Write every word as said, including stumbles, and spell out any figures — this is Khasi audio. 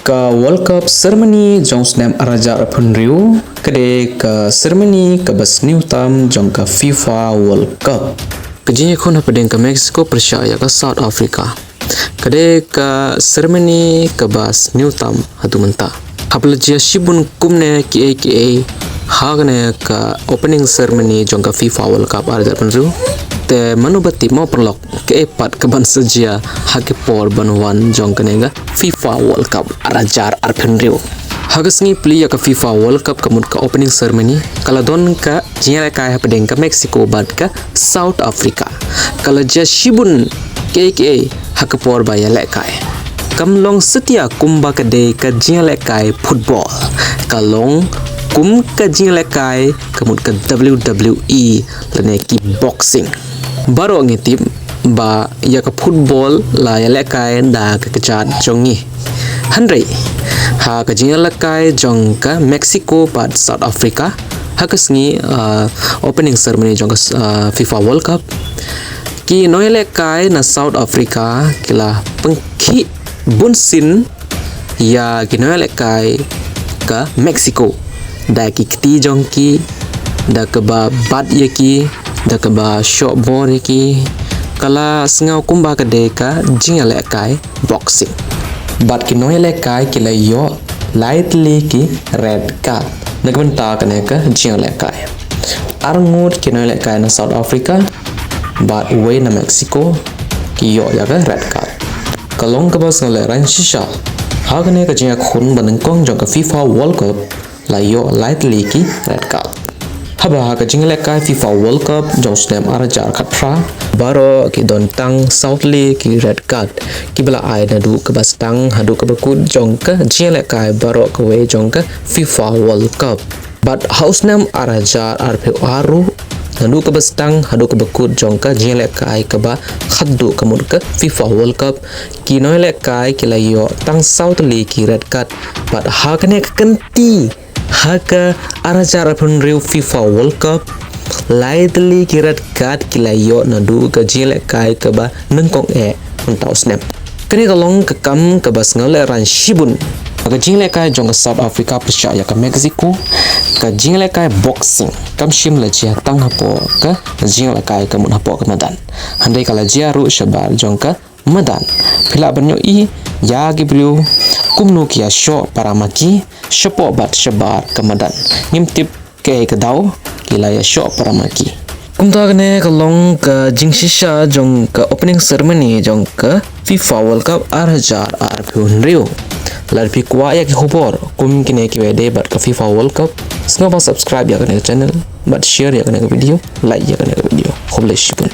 Ka World Cup ceremony jong snem ar hajar arphew hynriew ka dei ka ceremony kaba sniew tam jong ka FIFA World Cup. Ka jingïakhun hapdeng ka Mexico pyrshah ïa ka South Africa ka dei ka ceremony kaba sniew tam haduh mynta. Haba la jia shibun kumne kiei kiei ha kane ka opening ceremony jong ka FIFA World Cup ar hajar arphew hynriew, te mano ba tip mo paralok, kaei pat kaban sa jia ha ki por ban wan jong kane ka FIFA World Cup ar hajar arphew hynriew. Ha ka sngi plie ïa ka FIFA World Cup, ka mut ka opening ceremony, ka la don ka jingïalehkai hapdeng ka Mexico bad ka South Africa. Ka la jia shibun kiei kiei ha ka por ba ïalehkai. Kam long satia kumba ka dei ka jingïalehkai football. Ka long kum ka jingïalehkai ka mut ka W W E lane ki boxing. Baroh ngi tip ba ïa ka football la ïalehkai da ka kjat jong ngi. Hynrei ha ka jingïalehkai jong ka Mexico bad South Africa ha ka sngi, ah, opening ceremony jong ka, ah, FIFA World Cup, ki nongïalehkai na South Africa ki la pynkhih bunsien ïa ki nongïalehkai ka Mexico da ki kti jong ki, da kaba bat ïa ki, da kaba shoh bor ïa ki. Ka la sngew kumba ka dei ka jingïalehkai boxing. Bad ki nongïalehkai ki la ïoh lai tylli ki red card na ka bynta kane ka jingïalehkai. Arngut ki nongïalehkai na South Africa bad uwei na Mexico ki ïoh ïa ka red card. Ka long kaba sngewlehrain shisha ha kane ka jingïakhun ba nyngkong jong ka FIFA World Cup la ïoh lai tylli ki red card. Haba ha ka jingïalehkai FIFA World Cup jong snem ar hajar khatphra, baroh ki don tang saw tylli ki red card kiba la ai naduh kaba sdang haduh kaba kut jong ka jingïalehkai baroh kawei jong ka FIFA World Cup. Bad ha u snem ar hajar arphew ar ruh, naduh kaba sdang haduh kaba kut jong ka jingïalehkai kaba khatduh ka mut ka FIFA World Cup, ki nongïalehkai ki la ïoh tang saw tylli ki red card. Bad ha kane ka kynti, ha ka ar hajar arphew hynriew FIFA World Cup, lai tylli ki red card ki la ïoh naduh ka jingïalehkai kaba nyngkong eh mynta u snem. Kane ka long ka kam kaba sngewlehrain shibun. Ka jingïalehkai jong ka South Africa pyrshah ïa ka Mexico, ka jingïalehkai boxing kam shym la jia tang hapoh ka jingïalehkai ka mut hapoh ka madan, hynrei ka la jia ruh shabar jong ka madan. Phi lah ban ïohi ïa ki briew kumno ki ïashoh para ma ki shapoh bad shabar ka madan. Ngim tip kaei ka daw ki la ïashoh para ma ki. Kumta kane ka long ka jingshisha jong ka opening ceremony jong ka FIFA World Cup ar hajar arphew hynriew. Lada phi kwah ïa ki khubor kum kine kiba ïadei bad ka FIFA World Cup, sngewbha subscribe ïa kane ka channel bad share ïa kane ka video, like ïa kane ka video. Khublei shibun.